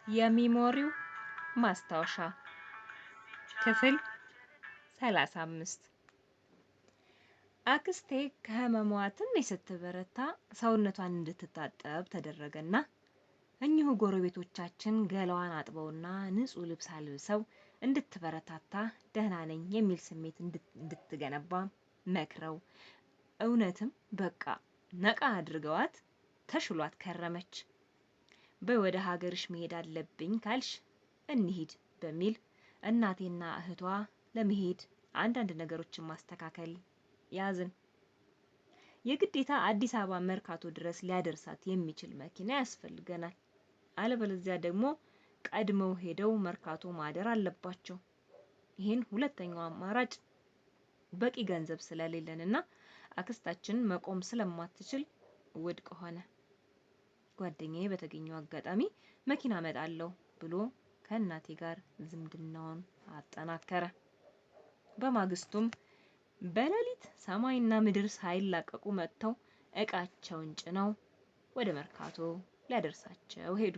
የሚሞሪው ማስታወሻ ክፍል 35። አክስቴ ከህመሟ ትንሽ ስትበረታ ሰውነቷን እንድትታጠብ ተደረገና እኚሁ ጎረቤቶቻችን ገላዋን አጥበውና ንጹህ ልብስ አልብሰው እንድትበረታታ ደህና ነኝ የሚል ስሜት እንድትገነባ መክረው እውነትም በቃ ነቃ አድርገዋት ተሽሏት ከረመች። በይ ወደ ሀገርሽ መሄድ አለብኝ ካልሽ እንሂድ በሚል እናቴና እህቷ ለመሄድ አንዳንድ ነገሮችን ማስተካከል ያዝን። የግዴታ አዲስ አበባ መርካቶ ድረስ ሊያደርሳት የሚችል መኪና ያስፈልገናል። አለበለዚያ ደግሞ ቀድመው ሄደው መርካቶ ማደር አለባቸው። ይህን ሁለተኛው አማራጭ በቂ ገንዘብ ስለሌለንና አክስታችን መቆም ስለማትችል ውድቅ ሆነ። ጓደኛዬ በተገኘው አጋጣሚ መኪና እመጣለሁ ብሎ ከእናቴ ጋር ዝምድናውን አጠናከረ። በማግስቱም በሌሊት ሰማይና ምድር ሳይላቀቁ መጥተው እቃቸውን ጭነው ወደ መርካቶ ሊያደርሳቸው ሄዱ።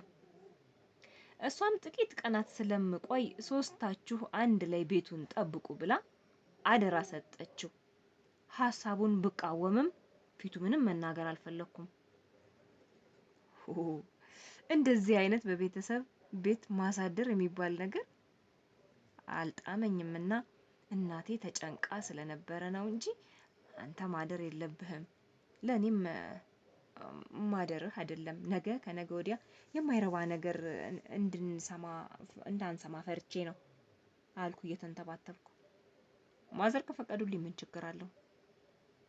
እሷም ጥቂት ቀናት ስለምቆይ ሶስታችሁ አንድ ላይ ቤቱን ጠብቁ ብላ አደራ ሰጠችው። ሀሳቡን ብቃወምም ፊቱ ምንም መናገር አልፈለኩም። እንደዚህ አይነት በቤተሰብ ቤት ማሳደር የሚባል ነገር አልጣመኝምና እናቴ ተጨንቃ ስለነበረ ነው እንጂ አንተ ማደር የለብህም፣ ለእኔም ማደርህ አይደለም፣ ነገ ከነገ ወዲያ የማይረባ ነገር እንዳንሰማ ፈርቼ ነው አልኩ እየተንተባተብኩ። ማዘር ከፈቀዱልኝ ምን ችግር አለው?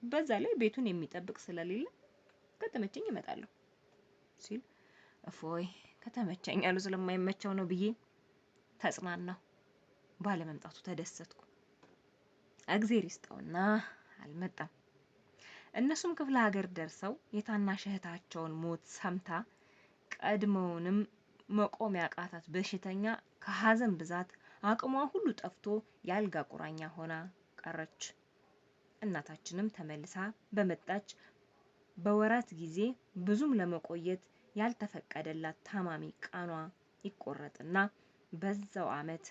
በዛ ላይ ቤቱን የሚጠብቅ ስለሌለ ከተመቸኝ እመጣለሁ ሲል እፎይ ከተመቸኝ አሉ ስለማይመቸው ነው ብዬ ተጽናናሁ። ባለመምጣቱ ተደሰትኩ። እግዜር ይስጠውና አልመጣም። እነሱም ክፍለ ሀገር ደርሰው የታናሽ እህታቸውን ሞት ሰምታ ቀድሞውንም መቆም ያቃታት በሽተኛ ከሀዘን ብዛት አቅሟ ሁሉ ጠፍቶ የአልጋ ቁራኛ ሆና ቀረች። እናታችንም ተመልሳ በመጣች በወራት ጊዜ ብዙም ለመቆየት ያልተፈቀደላት ታማሚ ቃኗ ይቆረጥና በዛው አመት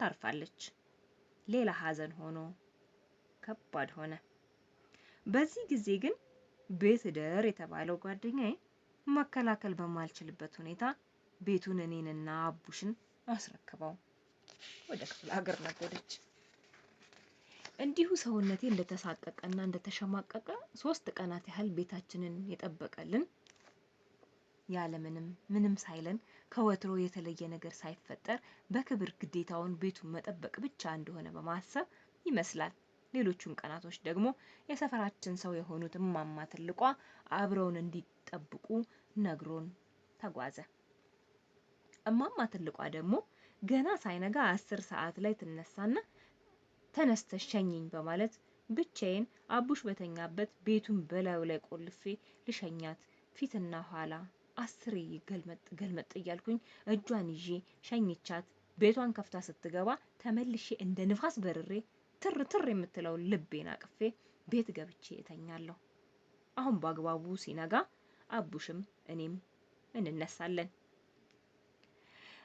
ታርፋለች። ሌላ ሀዘን ሆኖ ከባድ ሆነ። በዚህ ጊዜ ግን ቤት እደር የተባለው ጓደኛዬ መከላከል በማልችልበት ሁኔታ ቤቱን እኔንና አቡሽን አስረክበው ወደ ክፍለ ሀገር ነጎደች። እንዲሁ ሰውነቴ እንደተሳቀቀና እንደተሸማቀቀ 3 ቀናት ያህል ቤታችንን የጠበቀልን ያለምንም ምንም ሳይለን ከወትሮ የተለየ ነገር ሳይፈጠር በክብር ግዴታውን ቤቱን መጠበቅ ብቻ እንደሆነ በማሰብ ይመስላል። ሌሎቹን ቀናቶች ደግሞ የሰፈራችን ሰው የሆኑት እማማ ትልቋ አብረውን እንዲጠብቁ ነግሮን ተጓዘ። እማማ ትልቋ ደግሞ ገና ሳይነጋ 10 ሰዓት ላይ ትነሳና ተነስተሽ ሸኚኝ በማለት ብቻዬን አቡሽ በተኛበት ቤቱን በላዩ ላይ ቆልፌ ልሸኛት ፊትና ኋላ 10 ገልመጥ ገልመጥ እያልኩኝ እጇን ይዤ ሸኝቻት ቤቷን ከፍታ ስትገባ ተመልሼ እንደ ንፋስ በርሬ ትር ትር የምትለው ልቤን አቅፌ ቤት ገብቼ እተኛለሁ። አሁን በአግባቡ ሲነጋ አቡሽም እኔም እንነሳለን።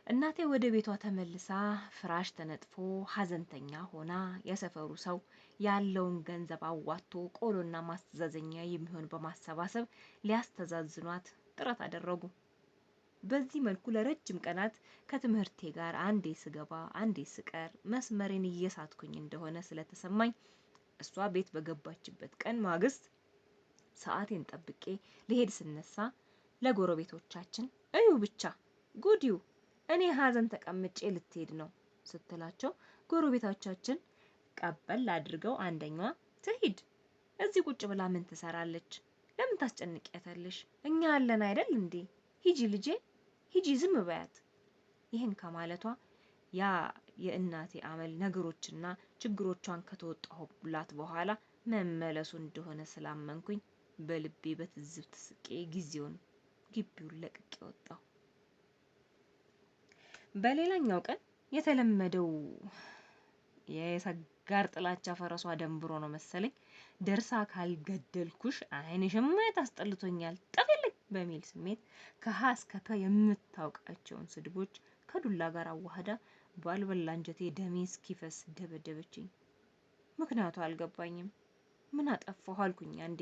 እናቴ ወደ ቤቷ ተመልሳ ፍራሽ ተነጥፎ ሀዘንተኛ ሆና የሰፈሩ ሰው ያለውን ገንዘብ አዋጥቶ ቆሎና ማስተዛዘኛ የሚሆን በማሰባሰብ ሊያስተዛዝኗት ጥረት አደረጉ። በዚህ መልኩ ለረጅም ቀናት ከትምህርቴ ጋር አንዴ ስገባ አንዴ ስቀር መስመሬን እየሳትኩኝ እንደሆነ ስለተሰማኝ እሷ ቤት በገባችበት ቀን ማግስት ሰዓቴን ጠብቄ ልሄድ ስነሳ ለጎረቤቶቻችን እዩ ብቻ ጉዲው እኔ ሀዘን ተቀምጬ ልትሄድ ነው ስትላቸው ጎረቤቶቻችን ቀበል አድርገው አንደኛዋ ትሂድ፣ እዚህ ቁጭ ብላ ምን ትሰራለች? ለምን ታስጨንቂያታለሽ? እኛ አለን አይደል እንዴ? ሂጂ ልጄ ሂጂ፣ ዝም በያት። ይህን ከማለቷ ያ የእናቴ አመል ነገሮችና ችግሮቿን ከተወጣሁላት በኋላ መመለሱ እንደሆነ ስላመንኩኝ በልቤ በትዝብት ስቄ ጊዜውን ግቢውን ለቅቄ ወጣሁ። በሌላኛው ቀን የተለመደው የሰጋር ጥላቻ ፈረሷ ደንብሮ ነው መሰለኝ ደርሳ ካልገደልኩሽ ዓይንሽን ማየት አስጠልቶኛል፣ ጥፊልኝ በሚል ስሜት ከሀ እስከ ፐ የምታውቃቸውን ስድቦች ከዱላ ጋር አዋህዳ ባልበላ አንጀቴ ደሜ እስኪፈስ ደበደበችኝ። ምክንያቱ አልገባኝም። ምን አጠፋሁ አልኩኝ አንዴ።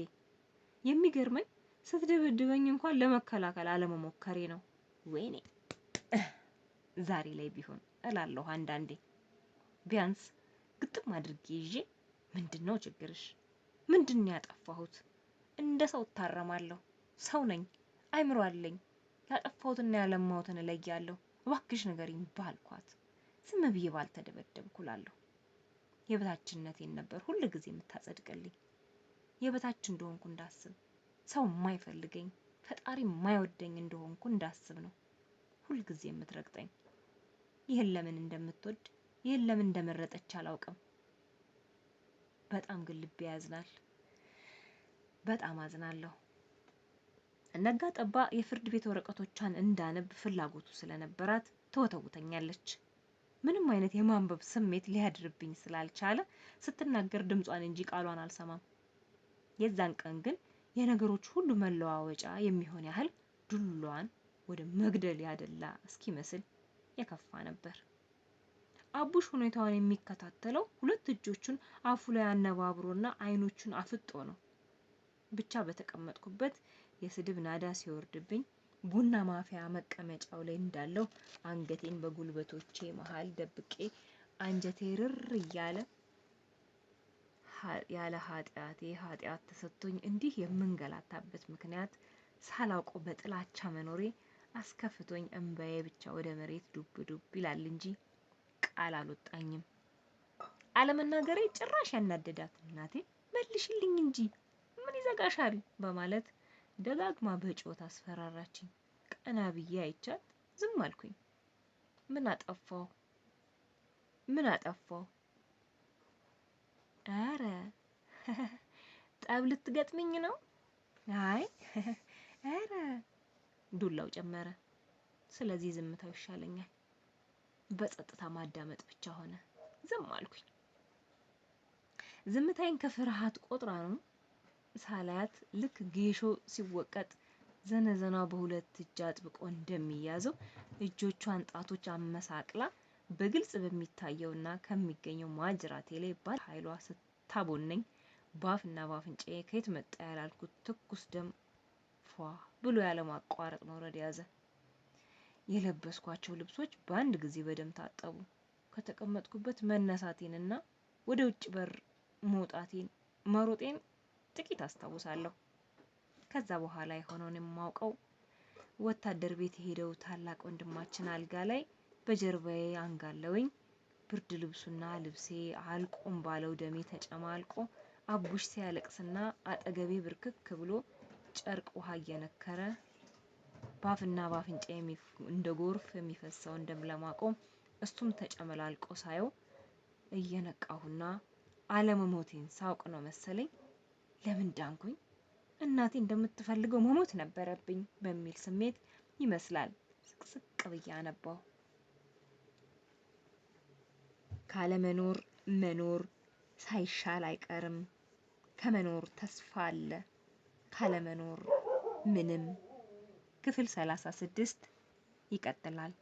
የሚገርመኝ ስትደበድበኝ እንኳን ለመከላከል አለመሞከሬ ነው። ወይኔ ዛሬ ላይ ቢሆን እላለሁ አንዳንዴ። ቢያንስ ግጥም አድርጌ ይዤ ምንድነው ችግርሽ? ምንድነው ያጠፋሁት? እንደ ሰው እታረማለሁ። ሰው ነኝ፣ አይምሮ አለኝ። ያጠፋሁትና ያለማሁትን እለያለሁ። እባክሽ ንገሪኝ ባልኳት ዝም ብዬ ባልተደበደብኩ እላለሁ። የበታችነቴን ነበር ሁል ጊዜ የምታጸድቅልኝ። የበታች እንደሆንኩ እንዳስብ፣ ሰው የማይፈልገኝ ፈጣሪ የማይወደኝ እንደሆንኩ እንዳስብ ነው ሁል ጊዜ የምትረግጠኝ። ይህን ለምን እንደምትወድ ይህን ለምን እንደመረጠች አላውቅም። በጣም ግን ልቤ ያዝናል። በጣም አዝናለሁ። ነጋ ጠባ የፍርድ ቤት ወረቀቶቿን እንዳነብ ፍላጎቱ ስለነበራት ትወተውተኛለች። ምንም አይነት የማንበብ ስሜት ሊያድርብኝ ስላልቻለ ስትናገር ድምጿን እንጂ ቃሏን አልሰማም። የዛን ቀን ግን የነገሮች ሁሉ መለዋወጫ የሚሆን ያህል ዱሏን ወደ መግደል ያደላ እስኪመስል የከፋ ነበር። አቡሽ ሁኔታዋን የሚከታተለው ሁለት እጆቹን አፉ ላይ አነባብሮና አይኖቹን አፍጦ ነው። ብቻ በተቀመጥኩበት የስድብ ናዳ ሲወርድብኝ ቡና ማፍያ መቀመጫው ላይ እንዳለው አንገቴን በጉልበቶቼ መሃል ደብቄ አንጀቴ ርር እያለ ያለ ኃጢአቴ ኃጢአት ተሰጥቶኝ እንዲህ የምንገላታበት ምክንያት ሳላውቀው በጥላቻ መኖሬ አስከፍቶኝ እንባዬ ብቻ ወደ መሬት ዱብ ዱብ ይላል እንጂ ቃል አልወጣኝም። አለመናገሬ ጭራሽ ያናደዳት እናቴ መልሽልኝ እንጂ ምን ይዘጋሻል በማለት ደጋግማ በጩኸት አስፈራራችኝ። ቀና ብዬ አይቻት ዝም አልኩኝ። ምን አጠፋሁ? ምን አጠፋሁ? ኧረ ጠብ ልትገጥምኝ ነው? አይ ኧረ ዱላው ጨመረ። ስለዚህ ዝምታው ይሻለኛል። በጸጥታ ማዳመጥ ብቻ ሆነ። ዝም አልኩኝ። ዝምታዬን ከፍርሃት ቆጥራ ነው ሳላያት ልክ ጌሾ ሲወቀጥ ዘነዘናው በሁለት እጅ አጥብቆ እንደሚያዘው እጆቿን ጣቶች አመሳቅላ በግልጽ በሚታየውና ከሚገኘው ማጅራቴ ላይ ባለ ኃይሏ ስታቦነኝ ባፍና ባፍንጫዬ ከየት መጣ ያላልኩት ትኩስ ደም ፏ ብሎ ያለማቋረጥ መውረድ ያዘ። የለበስኳቸው ልብሶች በአንድ ጊዜ በደም ታጠቡ። ከተቀመጥኩበት መነሳቴንና ወደ ውጭ በር መውጣቴን መሮጤን ጥቂት አስታውሳለሁ። ከዛ በኋላ የሆነውን የማውቀው ወታደር ቤት የሄደው ታላቅ ወንድማችን አልጋ ላይ በጀርባዬ አንጋለውኝ ብርድ ልብሱና ልብሴ አልቆም ባለው ደሜ ተጨማልቆ አቡሽ ሲያለቅስና አጠገቤ ብርክክ ብሎ ጨርቅ ውሃ እየነከረ ባፍና ባፍንጫ እንደ ጎርፍ የሚፈሰውን ደም ለማቆም እሱም ተጨመላልቆ ሳየው እየነቃሁና አለመሞቴን ሳውቅ ነው መሰለኝ ለምን ዳንኩኝ? እናቴ እንደምትፈልገው መሞት ነበረብኝ በሚል ስሜት ይመስላል ስቅስቅ ብዬ አነባሁ። ካለመኖር መኖር ሳይሻል አይቀርም። ከመኖር ተስፋ አለ፣ ካለመኖር ምንም። ክፍል 36 ይቀጥላል።